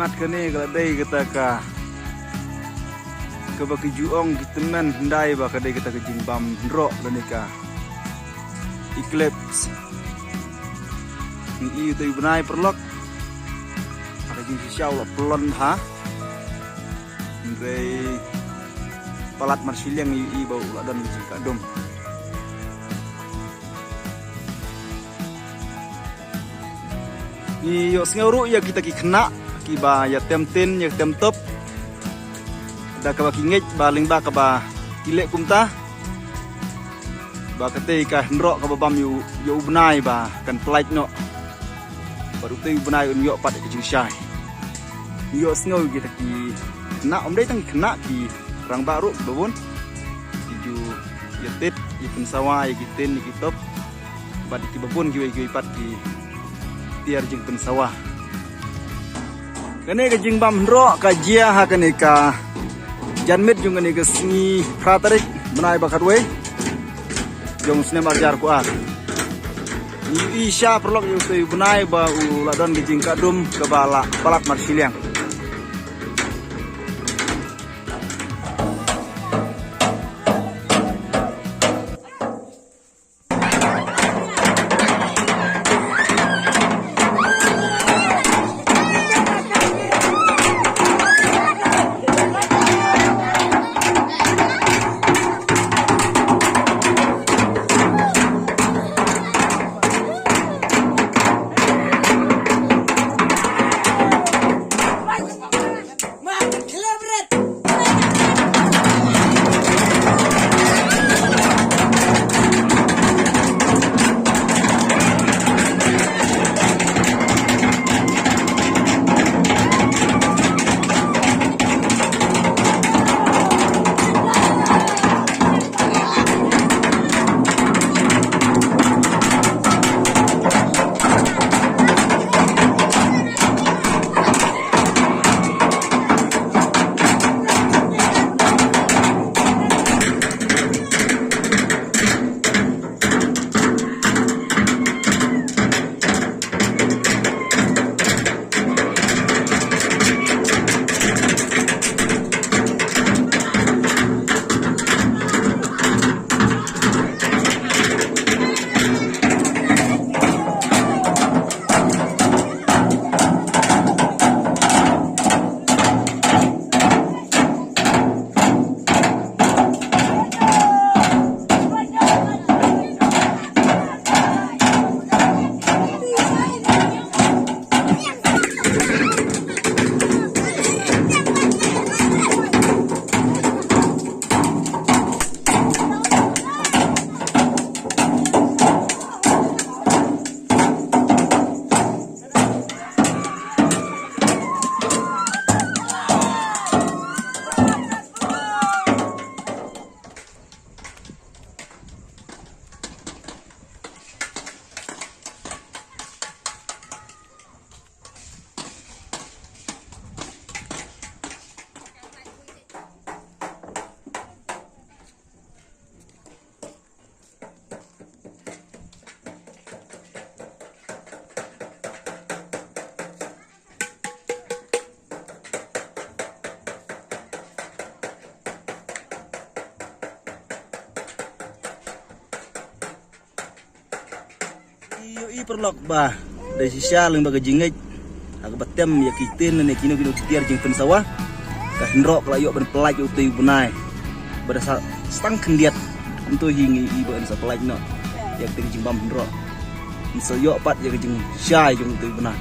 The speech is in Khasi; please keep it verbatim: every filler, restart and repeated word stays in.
Mat kane ka la dei kata ka, kaba ki ju ong ki tymmen hyndai ba ka dei kata ka jingbam hynroh lane ka eclipse. Ngi i utai u bnai paralok, ha ka jingshisha u la pyllun bha. Hynrei palat marshiliang ngi i ba u la don ka jingkah dum. Ngi ïohsngew ruh ïa kita ki khynnah kiba ïa tem tin ïa tem top, da kaba ki ngeit ba lyngba kaba ki leh kumta, ba katei ka hynroh kaba bam ïa u, ïa u bnai ba kan pyllait noh. Bad utei u bnai un ïoh pat ïa ka jingshai. Ngi ïohsngew ïa kita ki khynnah, ym dei tang ki khynnah, ki rangbah ruh kiba bun ki ju ïa tit, ïa pynsawa ïa ki tin, ïa ki top. Bad ïa kiba bun kiwei kiwei pat ki tiar jingpynsawa. Kane ka jingbam hynroh ka jia ha kane ka janmiet jong kane ka sngi phra tarik bnai ba khatwei jong u snem ar hajar khatar. Ngi i sha paralok ïa utei u bnai ba u la don ka jingkah dum kaba la palat marshiliang. Ïohi paralok ba da shisha lyngba ka jingngeit ha kaba tem ïa ki tin ne kino kino ki tiar jingpynsawa, ka hynroh ka la ïoh ban pyllait ïa utei u bnai. Ba da sa stang khyndiat kumto hi ngi i ba yn sa pyllait noh ïa katei ka jingbam hynroh. Yn sa ïoh pat ïa ka jingshai jong utei u bnai.